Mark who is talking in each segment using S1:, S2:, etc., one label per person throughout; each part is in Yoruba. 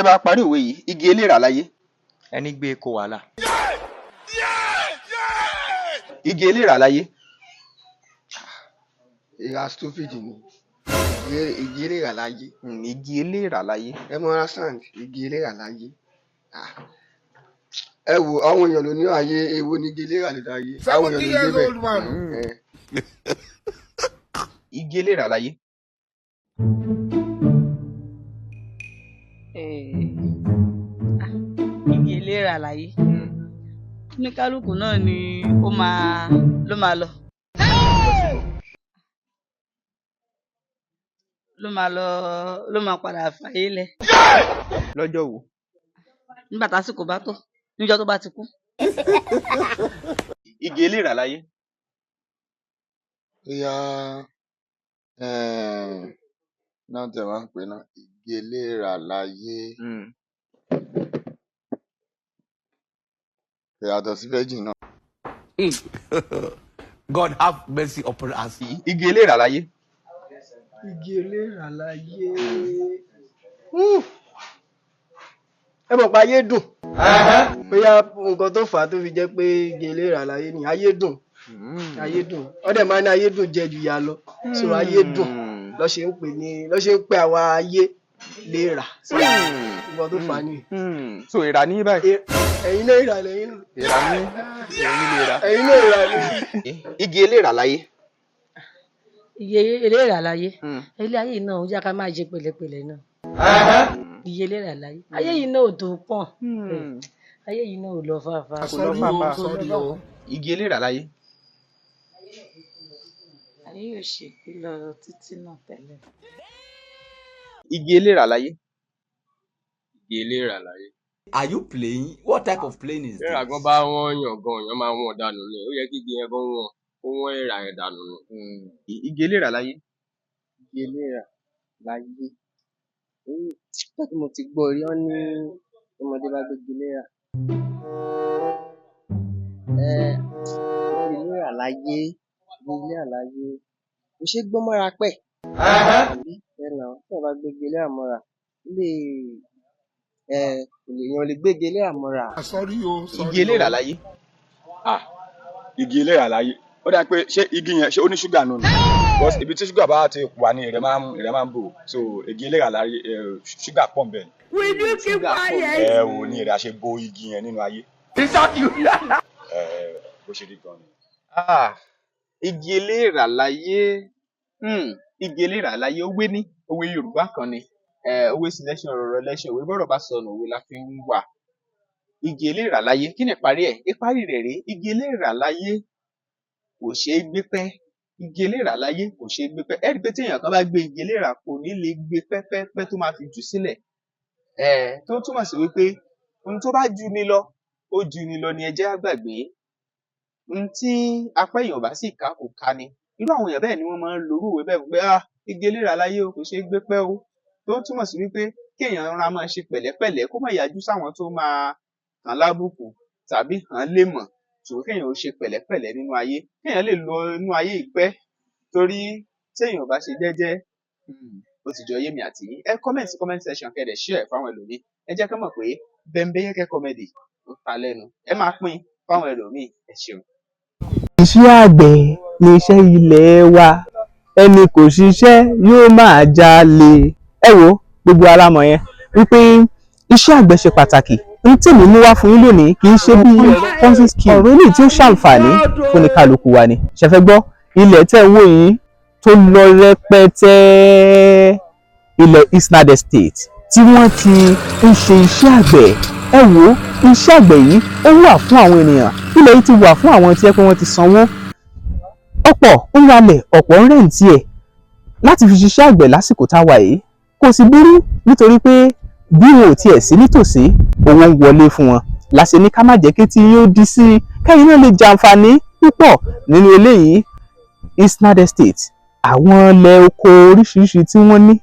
S1: Ẹ bá parí òwe yìí: igi eléèrà láyé.
S2: Ẹni gbé kó wàhálà.
S1: Igi eléèrà láyé.
S3: Ìrà stupid ni igi eléèrà láyé.
S1: Igi eléèrà láyé.
S3: Ẹ mọ understand igi eléèrà láyé. Ah. Ẹ wo àwọn èèyàn ló ní ayé, èwo ni igi eléèrà ló dáyé, àwọn èèyàn ló gbé bẹ́ẹ̀.
S1: Igi eléèrà láyé.
S4: Igi eléèrà láyé, oníkálukú náà ni ó máa ló máa lọ ló máa lọ ló máa padà fàyè lẹ̀.
S1: Lọ́jọ́ wo?
S4: Nígbà tásìkò bá tó, níjọ́ tó bá ti kú.
S1: Igi eléèrà láyé.
S5: Bóyá náà tẹ̀ wá ń pè náà igi eléèrà láyé. Kò yàtọ̀ sí virgin náà.
S6: God have mercy upon us.
S1: Igi eléèrà láyé.
S7: Igi eléèrà láyé. Ẹ mọ̀ pé ayé dùn, bóyá nǹkan tó fà á tó fi jẹ́ pé igi eléèrà láyé ni ayé dùn. Ayé dùn, wọ́n dẹ̀ máa ní ayé dùn jẹ ju ìyà lọ, so ayé dùn lọ́ ṣe ń pè ní lọ́ ṣe ń pè àwa ayé léèrà. So nǹkan tó fà á nìyí.
S1: So èèrà ní báyìí.
S7: Ẹ̀yin náà ìrà lẹ́yìn náà.
S1: Èèrà ní èyí lè rà.
S7: Ẹ̀yin náà ìrà lẹ́yìn.
S1: Igi eléèrà láyé.
S8: Iye eléèrà láyé. Ilé ayé yìí náà ó yá ká máa ṣe pẹ̀lẹ́pẹ̀lẹ́ náà. Iye eléèrà láyé, ayé yìí náà ò tó pọ̀n, ayé yìí náà ò lọ fàáfàá.
S1: Kò lọ fàáfàá. Igi eléèrà láyé.
S9: Ayé ò ṣe pé lọ títí náà tẹ́lẹ̀.
S1: Igi eléèrà láyé.
S10: Igi eléèrà láyé.
S6: Are you playing? What type of playing is
S10: Léèrà
S6: this?
S10: gan bá wọ́n yàn gan, èèyàn máa wọ́n dànù ni. Ó yẹ kí igi yẹn gan wọ́n kó wọ́n èèrà yẹn dànù ni.
S1: Igi eléèrà láyé.
S11: Igi eléèrà láyé. Nígbà tí mo ti gbọ́ rí, wọ́n ní ọmọdé bá gbégi léèrà. Igi eléèrà láyé, igi eléèrà láyé. Kò ṣeé gbọ́ mọ́ra pẹ́. Àbí ẹ nà ó, tí èèyàn bá gbégi eléèrà mọ́ra, ó lè kò lè, èèyàn ò lè gbégi eléèrà mọ́ra.
S1: Igi eléèrà láyé.
S12: Ah, igi eléèrà láyé. Ó dà pé ṣé igi yẹn, ṣé ó ní ṣúgà nù ni? Because ibi tí ṣúgà bá ti wà ní ìrẹ́ máa ń bò. So igi eléèrà láyé, ṣúgà pọ̀ nbẹ̀ ni.
S4: Will you keep quiet?
S12: Ẹ ò ní ìrẹ́ àṣẹ bo igi yẹn nínú ayé. Bó ṣe rí gan ni.
S1: Ah, igi eléèrà láyé. Igi eléèrà láyé, òwe ní òwe Yorùbá kan ni. Òwe sì lẹ́ṣin ọ̀rọ̀ lẹ́ṣin òwe, bọ́rọ̀ bá sọnù òwe la fi ń wà. Igi eléèrà láyé, kí ni ìparí ẹ̀? Ìparí rẹ̀ rèé: igi eléèrà láyé kò ṣeé gbé pẹ́. Igi eléèrà láyé kò ṣeé gbé pẹ́. Ẹ rí i pé tí èèyàn kan bá gbé igi eléèrà, kò ní lè gbé pẹ́pẹ́pẹ́ tó máa fi jù sílẹ̀. Tó túmọ̀ sí wípé ohun tó bá ju ni lọ, ó ju ni lọ ni. Ẹ jẹ́ á gbàgbé ohun tí apá èèyàn ò bá sì ká, kò ká ni. Irú àwọn èèyàn bẹ́ẹ̀ ni wọ́n máa ń lo irú òwe bẹ́ẹ̀ pé, ah, igi eléèrà láyé o, kò ṣeé gbé pẹ́ o, tó túmọ̀ sí wípé kí èèyàn rọra máa ṣe pẹ̀lẹ́pẹ̀lẹ́, kó má yájú sáwọn tó máa kàn lábùkù tàbí hàn án lémọ̀. Ṣùgbọ́n kéèyàn ó ṣe pẹ̀lẹ́pẹ̀lẹ́ nínú ayé, kéèyàn lè lo inú ayé yìí pẹ́, torí téèyàn ò bá ṣe jẹ́jẹ́, ó ti jọ yé mi àti yín. Ẹ comment sí comment section, kẹ́ ẹ dẹ̀ share fáwọn ẹlòmíì. Ẹ jẹ́ kán mọ̀ pé Bembeyeke Comedy ó ta lẹ́nu. Ẹ máa pín fáwọn ẹlòmíì. Ẹ ṣeun.
S13: Iṣẹ́ àgbẹ̀ ni iṣẹ́ ilé wa, ẹni kò ṣiṣẹ́ yóò máa jalè. Ẹ wo gbogbo alámọ̀ yẹn wípé iṣẹ́ àgbẹ̀ ṣe pàtàkì. N tèmi mú wá fún yín lónìí kì í ṣe bí Ponzi scheme, ọ̀rọ̀ eléyìí tí ó ṣàǹfààní fún ní kálukú wa ni. Ṣe fẹ́ gbọ́? Ilẹ̀ tẹ́ ń wò yín tó lọ rẹpẹtẹ, ilẹ̀ Isnad Estate tí wọ́n ti ń ṣe iṣẹ́ àgbẹ̀. Ẹ wo iṣẹ́ àgbẹ̀ yìí, ó wà fún àwọn ènìyàn. Ilẹ̀ yìí ti wà fún àwọn tí ẹ pé wọ́n ti sanwó, ọ̀pọ̀ ń ralẹ̀, ọ̀pọ̀ ń rent ẹ̀ láti fi ṣiṣẹ́ àgbẹ̀ lásìkò tá a wà yìí. Kò sì burú, nítorí pé bí wọn ò tiẹ̀ sí nítòsí, owó ń wọlé fún wọn. Láṣẹ ní ká má jẹ́ kí tí yóò di sí i, kẹ́yìn náà lè jàǹfààní púpọ̀ nínú eléyìí. Isnad Estate, àwọn ilẹ̀ oko oríṣiríṣi tí wọ́n ní,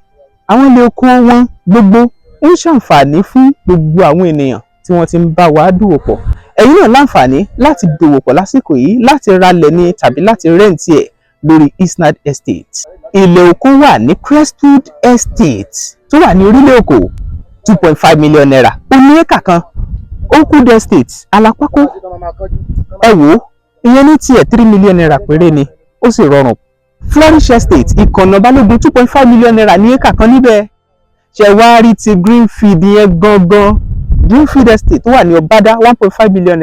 S13: àwọn ilẹ̀ oko wọn gbogbo ń ṣàǹfààní fún gbogbo àwọn ènìyàn tí wọ́n ti ń bá wa dòwò pọ̀. Ẹ̀yin náà láǹfààní láti dòwò pọ̀ lásìkò yìí, láti ralẹ̀ ni tàbí láti rent ẹ̀ lórí Isnad Estate. Ilẹ̀ oko wà ní Crestwood Estate tó wà ní orílẹ̀ Èkó, ₦2.5 million ó ní éka kan. Oakwood Estate, Alápákó, ẹ wò ó, ìyẹn ní tiẹ̀ ₦3 million péré ni, ó sì rọrùn. Flourish Estate, Ìkànnà Balógun, ₦2.5 million ní éka kan níbẹ̀. Ṣe wá rí ti Greenfield yẹn gangan, Greenfield Estate tó wà ní Ọbádá, ₦1.5 million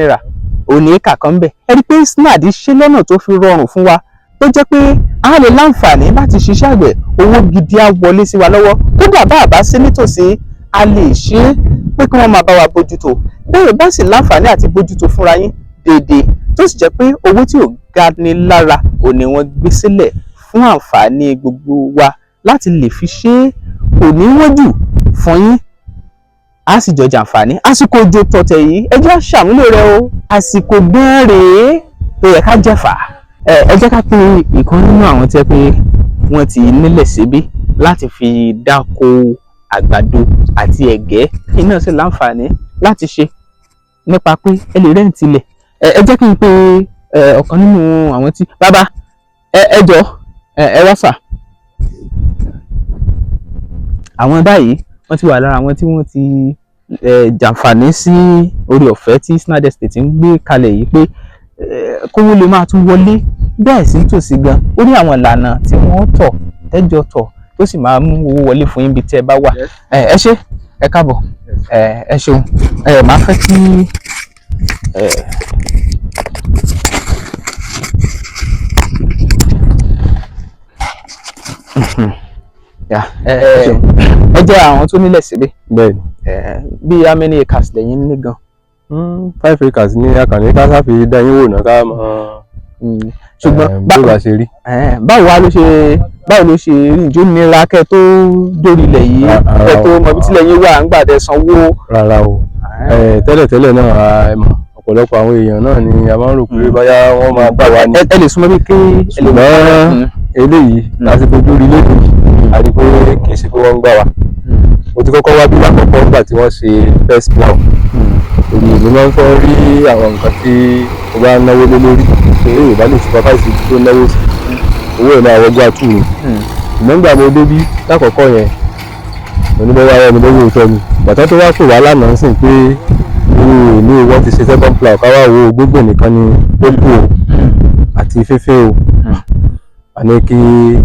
S13: ò ní éka kan bẹ̀. Ẹ rí i pé Isnad ṣe lọ́nà tó fi rọrùn fún wa, tó jẹ́ pé a lè láǹfààní láti ṣiṣẹ́ àgbẹ̀, owó gidi á wọlé sí wa lọ́wọ́. Kódà bá a bá sí nítòsí, a lè ṣe é pé kí wọ́n máa bá wa bójútó. Bẹ́ẹ̀ bá sì láǹfààní àti bójútó fúnra yín déédéé, tó sì jẹ́ pé owó tí ò ga ni lára ò ní wọ́n gbé sílẹ̀ fún àǹfààní gbogbo wa láti lè fi ṣe é, kò ní wọ́n jù fún yín, a sì jọ jàǹfààní. Àsìkò òjò tọ̀tẹ̀ yìí, ẹ jẹ́ á ṣàmúlò rẹ̀ o. Àsìkò gan rèé tó yẹ ká jẹ̀fà. Ẹ jẹ́ ká pe ìkan nínú àwọn tẹ́ pé wọ́n ti nílẹ̀ síbí láti fi dáko àgbàdo àti ẹ̀gẹ́, iná sì láǹfààní láti ṣe nípa pé ẹ lè rent ilẹ̀. Ẹ jẹ́ kí n pe ọ̀kan nínú àwọn tí bàbá ẹ jọ ẹ wá sà. Àwọn báyìí, wọ́n ti wà lára àwọn tí wọ́n ti jàǹfààní sí orí ọ̀fẹ́ tí Isnad Estate ń gbé kalẹ̀ yìí pé kówó lè máa tún wọlé bẹ́ẹ̀ sí tòsí gan. Ó ní àwọn ìlànà tí wọ́n tọ̀ tẹ́jọ tọ̀ tó sì máa mú owó wọlé fún yín bí tẹ́ ẹ bá wà. Ẹ ṣé, ẹ káàbọ̀, ẹ ṣeun. Máa fẹ́ kí ẹ jẹ́ àwọn tó nílẹ̀ síbí.
S14: Bẹ́ẹ̀ni.
S13: Bí how many acres lẹ́yìn ní gan?
S14: 5 acres ní akànnì ká sáfi dá yín wò náà ká mọ
S13: Ṣùgbọ́n
S14: bí ó bá ṣe rí.
S13: Báwo ló ṣe rí? Ìjó nira kẹ́ tó dórí ilẹ̀ yìí, kẹ́ tó mọ ibi tílẹ̀ yín wà ńgbà tẹ́ sanwó?
S14: Rárá o. Tẹ́lẹ̀tẹ́lẹ̀ náà, ẹ mọ̀, ọ̀pọ̀lọpọ̀ àwọn èèyàn náà ni a máa ń rò pé bóyá wọ́n máa gbà wá ní.
S13: Ẹ lè súnmọ́ bí kí ẹ lè
S14: Ṣùgbọ́n eléyìí láti fojú rí lónìí, a rí pé kì í ṣe pé wọ́n ń gbà wá. Mo ti kọ́kọ́ wá bí lákọ̀ọ́kọ́ nígbà tí wọ́n ṣe first plow. Èmi máa ń fẹ́ rí àwọn nǹkan tí mo bá náwó lé lórí, pé èyí bá lè supervise ibi tó náwó sí, owó ẹ̀ máa wọgbó àtú ni. Ṣùgbọ́n nígbà mo débí lákọ̀ọ́kọ́ yẹn, mo ní bóyá ẹni bóyá òótọ́ ni. Bàtà tó wá pè wá lánàá ń sìn pé irú èmi wọ́n ti ṣe second plow, ká wá wo gbogbo nìkan ni ó kù o àti fífín o. Àní kí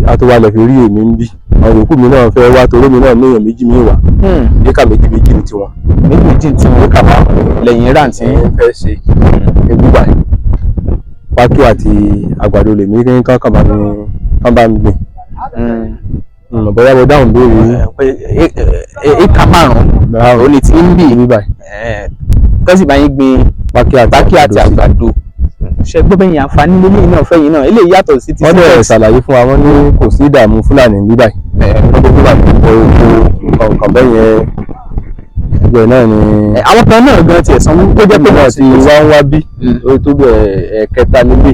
S14: a tó wá lọ fi rí èmi ń bí àwọn yòókù mi náà fẹ́ wá, torí mi náà ní èèyàn méjì mi wà, éka méjì méjì ní tiwọn.
S13: Méjì méjì tí wọn
S14: éka márùn
S13: lẹ́yìn rántí.
S14: Ń fẹ́ ṣe ní gbígbà yìí, pákí àti àgbàdo lèmi ní kán bá mi kán bá mi gbìn. Mọ̀ bóyá mo dáhùn béèrè yín.
S13: Éka 5 ó ní tí ń bì
S14: ní báyìí.
S13: Kọ́sì bá yín gbin
S14: pákí
S13: pákí àti àgbàdo. Ṣe gbọ́ bẹ́yìn, àǹfààní lélẹ́yìn náà fẹ́yìn náà, eléyìí yàtọ̀ sí ti
S14: Wọ́n dẹ̀ ṣàlàyé fún wa, wọ́n ní kò sí ìdààmú Fúlàní ní báyìí. Wọ́n ní Fúlàní ń bọ oko nǹkan bẹ́ẹ̀ yẹn, ẹgbẹ́ náà ni.
S13: Àwọn kan náà gan tiẹ̀ sanwó
S14: tó jẹ́ pé wọ́n ti wá ń wá bí ó tó bí ẹ̀ẹ̀kẹta níbí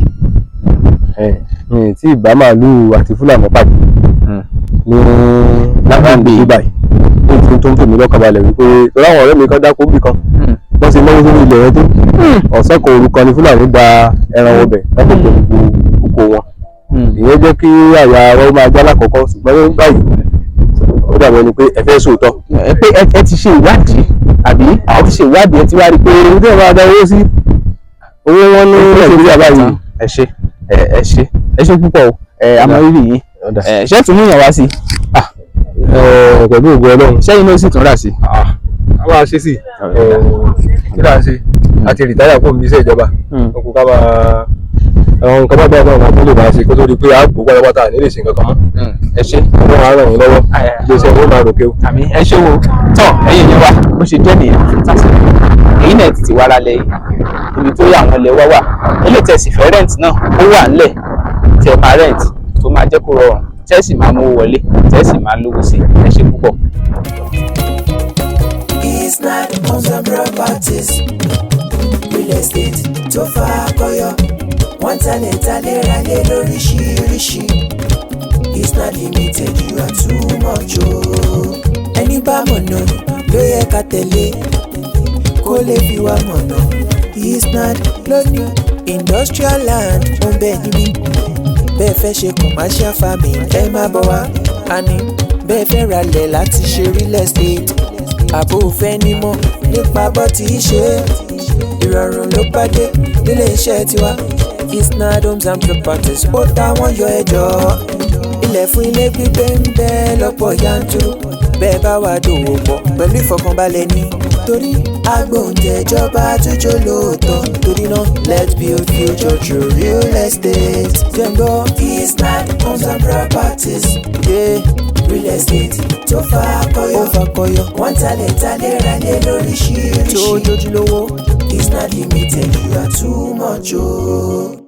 S14: mi tí ìbá màálùú àti Fúlàní pàdé ní lágbègbè yìí báyìí, ní ti tó ń fèmí lọ́kàn balẹ̀ wípé torí àwọn ọ̀rẹ́ mi kan dákó bì kan, wọ́n ti náwó sórí ilẹ̀ yẹn tó ọ̀sán kan òru kan ni Fúlàní da ẹran ọbẹ̀ lọ́kọ̀ gbogbo oko wọn. Ìyẹn jẹ́ kí àyà wọn máa já lákọ̀ọ́kọ́, ṣùgbọ́n báyìí ó dàbọ̀ ni pé ẹ fẹ́ sòótọ́.
S13: Ẹ pé ẹ ti ṣe ìwádìí àbí? Ẹ ti ṣe ìwádìí, ẹ ti wá rí i pé
S14: owó tí ẹ máa da owó sí, owó wọn ní Nàìjíríà báyìí.
S13: Ẹ ṣe, ẹ ṣe, ẹ ṣe púpọ̀ o. Ẹ àmọ́ rírì yín. Ẹ ṣé tún mú yàn wá sí i?
S14: Pẹ̀lú ògo Ọlọ́run.
S13: Sẹ́yìn náà sì tún rà sí.
S14: A máa ṣe sí kí là ń ṣe àti rìtáyà kó mi iṣẹ́ ìjọba ọkùnrin ká máa àwọn nǹkan bá bá bá wọn tó lè máa ṣe kó tó di pé a gbó pátápátá ní lè ṣe nǹkan kan mọ́.
S13: Ẹ ṣe.
S14: Ọlọ́run á ràn yín lọ́wọ́, iléeṣẹ́ owó máa ròkè o.
S13: Àmín, ẹ ṣé wo tán. Ẹ̀yin yẹn wà bó ṣe jẹ́ nìyẹn fún tásìkò èyí náà tètè wá ra lẹ̀ ibi tó yà àwọn ilẹ̀ wá wà. Ilé tẹ̀sí fẹ́ rent náà, ó wà ńlẹ̀ tẹ̀ máa rent tó máa jẹ́ kó rọrùn, tẹ́sì máa mú owó wọlé, tẹ́sì máa lówó sí. Ẹ ṣé púpọ̀.
S15: Isnad Homes and Properties, real estate tó fakọyọ, wọ́n talẹ̀ talẹ̀ ralẹ̀ lóríṣiríṣi. Isnad Limited, you are too much o. Ẹni bá mọ̀nà ló yẹ ká tẹ̀lé kó lè fi wá mọ̀nà. Isnad lóní industrial land ń bẹ níbí. Bẹ́ẹ̀ fẹ́ ṣe commercial farming, ẹ má bọ̀ wá. Àní bẹ́ẹ̀ fẹ́ ralẹ̀ láti ṣe real estate. Àbò fẹ́ nímọ̀ nípa bó ti ṣe é. Ìrọ̀rùn ló bá dé nílé iṣẹ́ tiwa. Isnad Homes and Properties ó táwọn yọ ẹjọ́. Ilẹ̀ fún ilé gbígbé ń bẹ lọ́pọ̀ yanturu. Bẹ́ẹ̀ bá wà dòwò pọ̀ pẹ̀lú ìfọkànbalẹ̀ ní. Torí agbóǹtẹ̀jọba àtúnjọ lóòótọ́. Torí náà, let's build future through real estate. Jẹ́ngbọ́ Isnad Homes and Properties. Yeah. Real estate tó fakọyọ. Ó fakọyọ. Wọ́n talẹ̀ talẹ̀ ralẹ̀ lóríṣiríṣi. Tó jójúlówó. Isnad Limited, you are too much o. Oh.